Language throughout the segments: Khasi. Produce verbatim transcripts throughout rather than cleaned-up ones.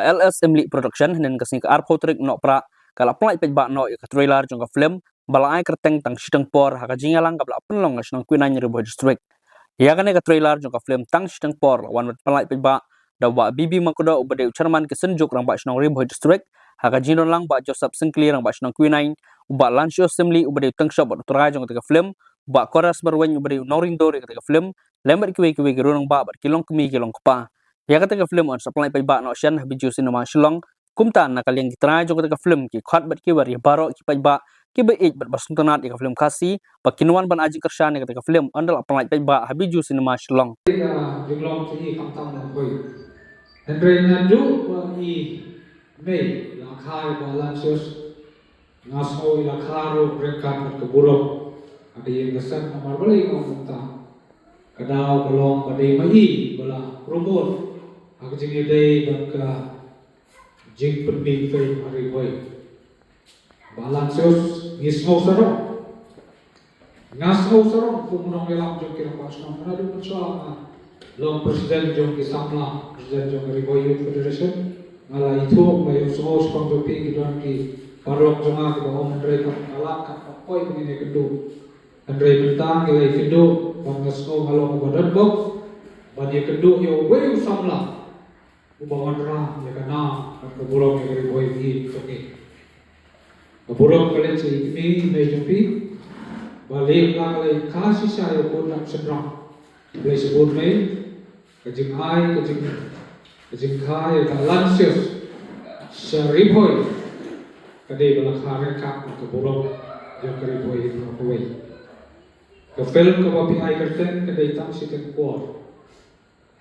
L S Imli Production, hynnin ka sngi ka arphew tarik Nohprah, ka la pynlait paidbah noh ïa ka trailer jong ka film, ba la ai kyrteng Tang Shiteng Por, ha ka jingïalang kaba la pynlong ha shnong Kwinain, Ri Bhoi District. Ïa kane ka trailer jong ka film Tang Shiteng Por, la wan ban pynlait paidbah da u Bah B B Makdoh, uba dei u Chairman ki Synjuk Rangbah Shnong Ri Bhoi District, ha ka jingdon lang Bah Joseph Syngkli, Rangbah Shnong Kwinain, u Bah Lansius Syiemlieh, uba dei u tyngshop bad u trai jong kata ka film, u Bah Koras Marwein, uba dei u nongringdur ïa kata ka film, lem bad kiwei kiwei ki rangbah bad ki longkmie ki longkpa. Ïa kata ka film yn sa pynlait paidbah noh shen ha Bijou Cinema Shillong. Kumta na ka liang ki trai jong kata ka film ki khot bad ki wer ïa baroh ki paidbah kiba ïeit bad ba sngewtynnat ïa ka film Khasi, ba kin wan ban ai jingkyrshan ïa kata ka film ynda la pynlait paidbah ha Bijou Cinema Shillong. Ka jinglong jong i khamtam na hoi. Hynrei naduh ba i mei la kha ïa Bah Lansius, nga sngew i la kha ruh ryngkat bad ka burom ha ka ïing ka sem, namar balei nga ong kumta? Ka daw ka long ba dei ma i ba la promote ha ka jingïadei bad ka jingpynmih film ha Ri Bhoi. Bah Lansius, ngi sngew sarong. Nga sngew sarong kum u nongïalam jong ki rangbah shnong. Naduh mynshuwa nga long president jong ki samla, president jong ka Ri Bhoi Youth Federation. Nga la ithuh ba ïohsngew shaphang jong phi, ki don ki paralok jong nga kiba ong hynrei ka la kat ka poi ba ngin ïakynduh. Hynrei mynta ngi la ïakynduh, bad nga sngew nga long uba donbok ban ïakynduh ïa uwei u samla uba wanrah ïa ka nam bad ka burom ïa ka Ri Bhoi. Ka burom ka leit sha i kmie i mei jong phi, ba leh ba ka leit kha shisha ïa u khun nongshynrang. Blei sha bun mei. Ka jingai, ka jing, ka jingkha ïa ka Bah Lansius sha Ri Bhoi, ka dei ba la kha ryngkat bad ka burom jong ka Ri Bhoi baroh kawei. Ka film kaba phi ai kyrteng ka dei Tang Shiteng Por.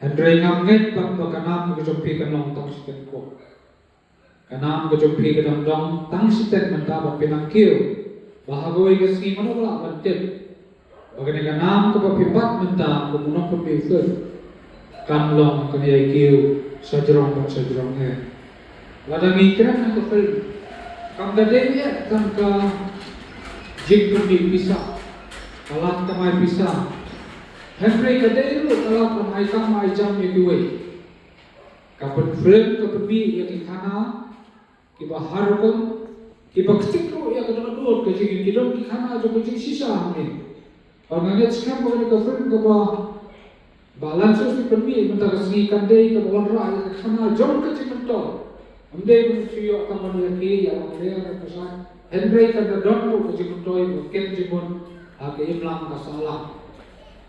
Hynrei ngam ngeit pat ba ka nam ka jong phi kan long Tang Shiteng Por. Ka nam ka jong phi ka dang dang tang shiteng mynta bad phi nang kiew ba ha kawei ka sngi mano ba lah ban tip ba kane ka nam kaba phi bat mynta kum u nongpynmih film kan long ka ïai kiew shajrong bad shajrong eh. Lada ngi kren ha ka film, kam da dei ïa tang ka jingpynmih pisa, ka lad kamai pisa. Hynrei ka dei ruh ka lad ban ai kam ai jam ïa kiwei. Ka pynfilm, ka pynmih ïa ki khana kiba har rukom, kiba ktik ruh ïa ka dohnud ka jingim, ki don ki khana jong ka jingshisha hangne. Bad nga ngeit skhem ba kane ka film kaba Bah Lansius u pynmih mynta ka sngi kan dei kaba wanrah ïa ka khana jong ka jingmyntoi. Ym dei ban shu ïoh tang ban ïa ki ïa la ka ria ka pisa. Hynrei kan da don ruh ka jingmyntoi ba kem jingmut ha ka imlang ka sahlang.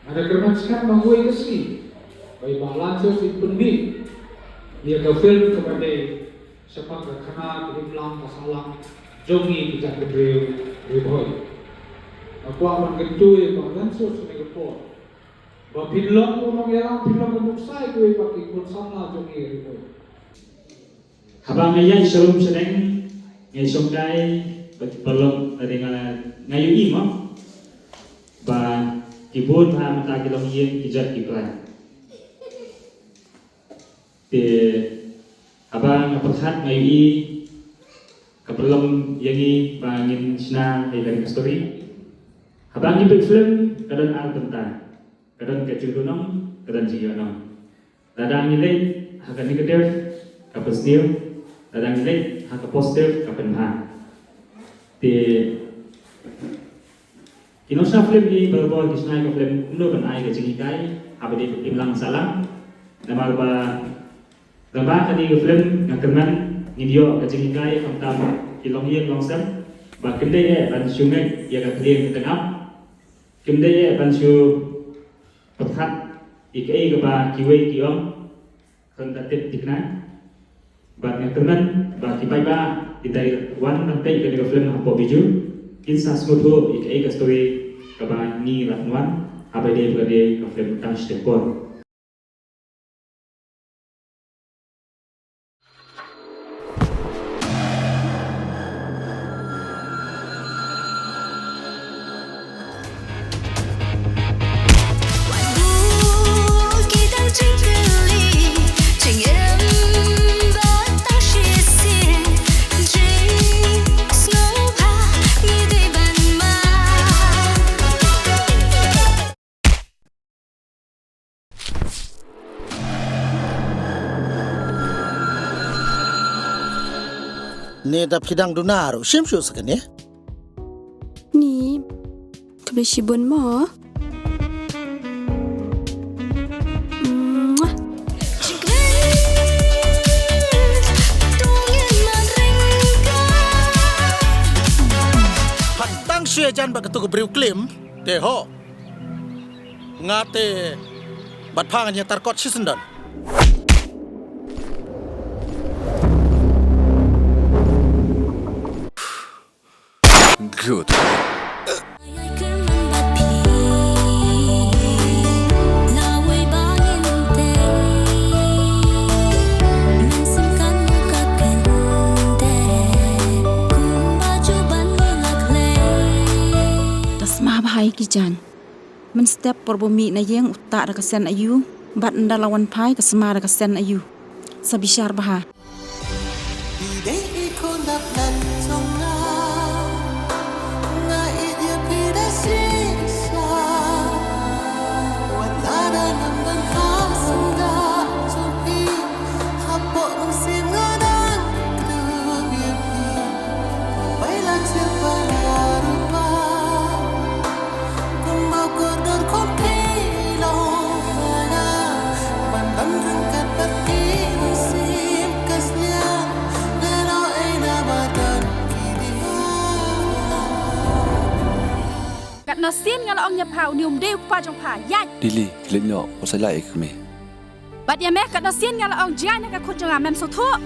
Nga da kyrmen skhem ba kawei ka sngi ba i Bah Lansius u pynmih ïa ka film kaba dei shaphang ka khana ka imlang ka sahlang jong ngi ki jaitbynriew Ri Bhoi. Nga kwah ban kyntu ïa i Bah Lansius ha kane ka por ba phin long u nongïalam, phin long u nuksa ïa kiwei pat ki khun samla jong ngi Ri Bhoi. Haba nga ïaid sha rum sha neng, nga ïashongkai bad ki paralok, lada nga, nga ïohi mo ba ki bun bha mynta ki longïing ki jot ki plan. Te haba nga pyrkhat nga ïohi ka pynlong ïa ngi ba ngin shna ïa kane ka story. Haba ngi peit film ka don ar bynta. Ka don ka jingdonong, ka don jingïohnong. Lada ngi leit ha ka negative, ka pynsniew. Lada ngi leit ha ka positive, ka pynbha. Te ki nongshna film hi barabor ki shna ïa ka film kumno ban ai ka jinghikai ha ba dei imlang sahlang. Namar ba lyngba kane ka film nga kyrmen ngin ïoh ka jinghikai khamtam ki longïing longsem ba kim dei eh ban shu ngeit ïa ka khlieng ka tnga. Kim dei eh ban shu pyrkhat ïa kaei kaba kiwei ki ong, khlem da tip thikna. Bad nga kyrmen ba ki paidbah kiba dei wan ban peit kane ka film hapoh Bijou kin sa sngewthuh ïa kaei ka story kaba ngi la pynwan haba ïadei bad kane ka film Tang Shiteng Por. Ne da phi dang duna ruh shim shuh sa kane. Ni, khublei shibun mo. Phat tang shu ïajan bad katu ka briew klim, te ho. Nga te bad pha ngan ïatar kot shisyndon. Good. Da sma bha ïa ki jaiñ. Mynstep por ba mih na ïing u tah da ka sen aïu, bad ynda la wan phai ka sma da ka sen aïu. Sa bishar bha. Dei i khun dap lat jong nga, nga ïeit ïa phi da shisha. Wat la da ngam don ha sngewbha jong phi, hapoh mynsiem nga dang kdup ïa phi. Bai la jia para rupa. Katno sien nga la ong ïa pha, une um dei u kpa jong pha, ïaid. Lily, leit noh, u sa ïaid ïa ka kmie. Bad ïa me, katno sien nga la ong jngai na ka khun jong nga, mem sngewthuh.